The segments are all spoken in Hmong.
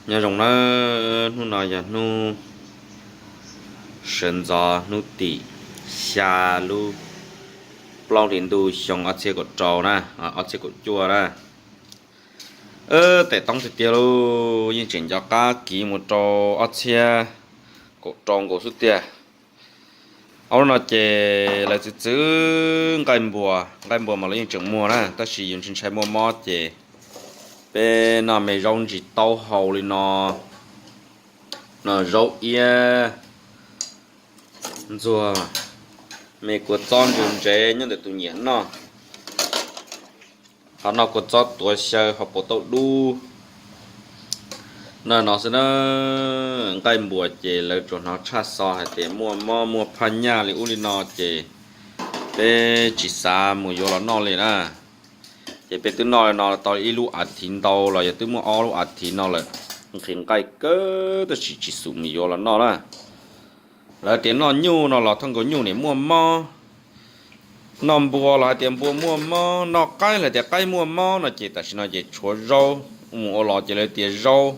Nyob zoo nawb, hnub no yog hnub sawv ntxov hnub tim xya lub plaub hlis ntuj xyoo ob txhiab kaum rau na, ob txhiab kaum cuaj na. Tes toob tiag tiag lauj, yeej tseem nco qab kiv mus rau ob txhiab kaum rau nkaus xwb tiag. Ob lub no ces lawv txwv txwv nqaij npua, nqaij npua mas lawv yeej tseem muag na, tab sis yus ntshai ntshai muaj mob ces peb noj me zaub ntsis taub hau li no, noj zaub iab ntxuag, me kua txob ntsuag ntsev nyob ntawm tus nyiam noj. Ho noj kua txob tuav xyaw ho puas tau dub. Noj no xwb na, nqaij npua ces lawv tsuas hnov tshaj xo hais tias muaj mob muaj phaj nyaj li ub li no ces peb tsis xav mus yuav los noj li na. Ces peb twb noj li no tau ib lub as thiv ntau los yog twb muaj ob lub as thiv no lawm, nqhis nqaij kawg tab sis tsis xum mus yuav los noj na. Lawv tias noj nyuj no los thaj nkaus nyuj nim muaj mob, noj npua los hais tias npua muaj mob, noj qaib los tias qaib muaj mob no ces tam sim no ces tshuav zaub. Ua mus ua los ces lawv tias zaub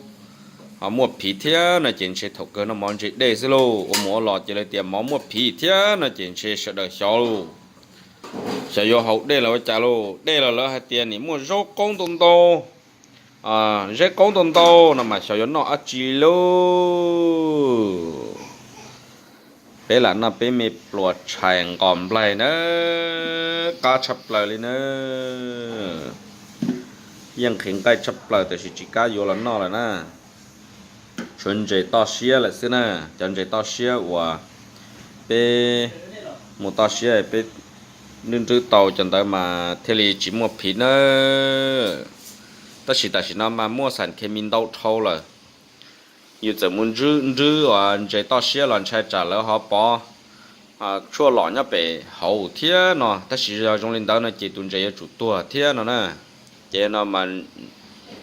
ho muaj phiv thiab no ces ntshe thaum kawg noj mov ntse dej xwb lauj. Ua mus ua los ces lawv tias mov muaj phiv thiab no ces ntshe sawv daws xyov lauj, xyov yuav haus dej los ua cas lauj. Dej los lawv hais tias nim muaj zaub qaub ntau ntau, zeb qaub ntau ntau no mas xyov yuav noj dab tsi lauj. Peb lam noj peb me pluas tshais nqos nplaig na, qab tshaj plaws li na. Yeej nqhis nqaij tshaj plaws tab sis tsis kam yuav los noj lawm na. Tshuav ntses toj siab lawm xwb na, cov ntses toj siab uas peb mus toj siab peb nrwb nrwb tau cov ntawd mas thiaj li tsis muaj phiv na. Tab sis tam sim no mas muaj xam khes mis ntau dhau lawm. Yus txawm mus nrwb nrwb uas ntses toj siab los ntshai tsam lawv ho pov tshuaj lom nyob pem hauv thiab no, tab sis yog zoo li ntawd no ces tus ntses yuav tsum tuag thiab no na. Ces no mas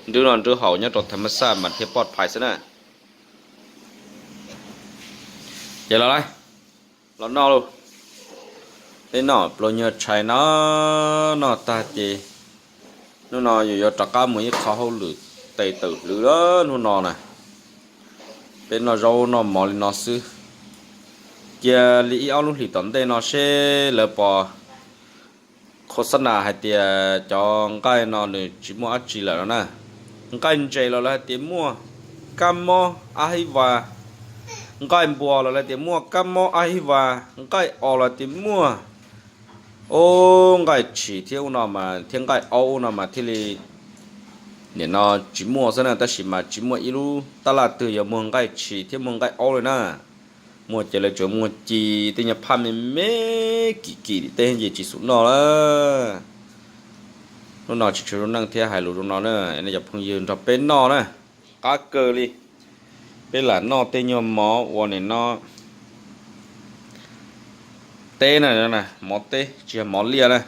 nrwb noj nrwb haus nyob rau tham ma xaj mas thiaj poj phais xwb na. Ces los lawm, los noj lauj. Peb noj pluas nyuag tshais no, noj tag ces hnub no yus yuav rov qab mus ib qho hauj lwm tes tawm hlwv hnub no na. Peb noj zaub noj mov li no xwb, cia li ib ob lub hlis tom ntej no seb lawv pos khos xab nas hais tias cov nqaij no nws tsis muaj dab tsi lawm no na. Nqaij ntses los lawv hais tias muaj kab mob ab hib vas, nqaij npua los lawv tias muaj kab mob ab hib vas, nqaij os los tias muaj. Ob, nqaij tshis thiab ub no mas thiab nqaij aub ub no mas thiaj li nim no tsis muaj xwb na, tab sis mas tsis muaj ib lub tab laj twg yuav muag nqaij tshis thiab muag nqaij aub li na. Muaj ces lawv tsuas muag ci tej nyuag phaj me me kim kim tej ces tsis xum noj lawm. Hnub no tsis tshua zoo neej thiab hais lus zoo no na, nej cov phooj ywg nrog peb noj na, qab kawg li. Peb lam noj tej nyuag mov ua nim no teb na, mov teb tsis yog mov liaj na.